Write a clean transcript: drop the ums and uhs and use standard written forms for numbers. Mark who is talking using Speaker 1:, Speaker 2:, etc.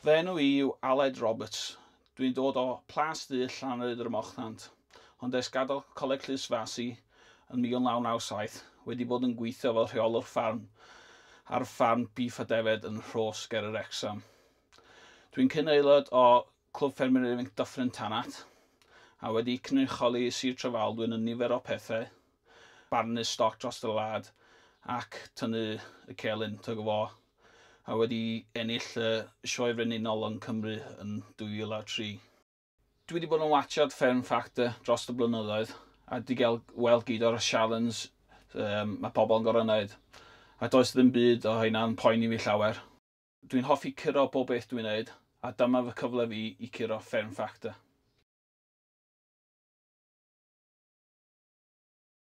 Speaker 1: Fy enw i yw Aled Roberts. Dwi'n dod o Plas Du, Llanrhaeadr ym Mochnant, ond ers gadael Coleg Llysfasi yn 1997 wedi bod yn gweithio fel rheolwr ffarm ar ffarm Beef a Defed yn Rhos ger yr Wrecsam. Dwi'n cyn aelod o Clwb Ffermwyr Ifanc Dyffryn Tanat a wedi cynrychioli Sir Trefaldwyn yn nifer o pethau, barnu stoc dros y wlad ac tynnu y celyn, tug of war, a wedi ennill y Sioe Frenhinol yn Cymru yn 2003. Dwi wedi bod yn watsiad Fferm Factor dros y blynyddoedd a di gael weld gyd o'r challenge mae pobl yn gorfod wneud. A does ddim byd o hynna'n poeni fi llawer. Dwi'n hoffi curo bob beth dwi'n neud, a dyma fy cyfle fi i curo Fferm Factor.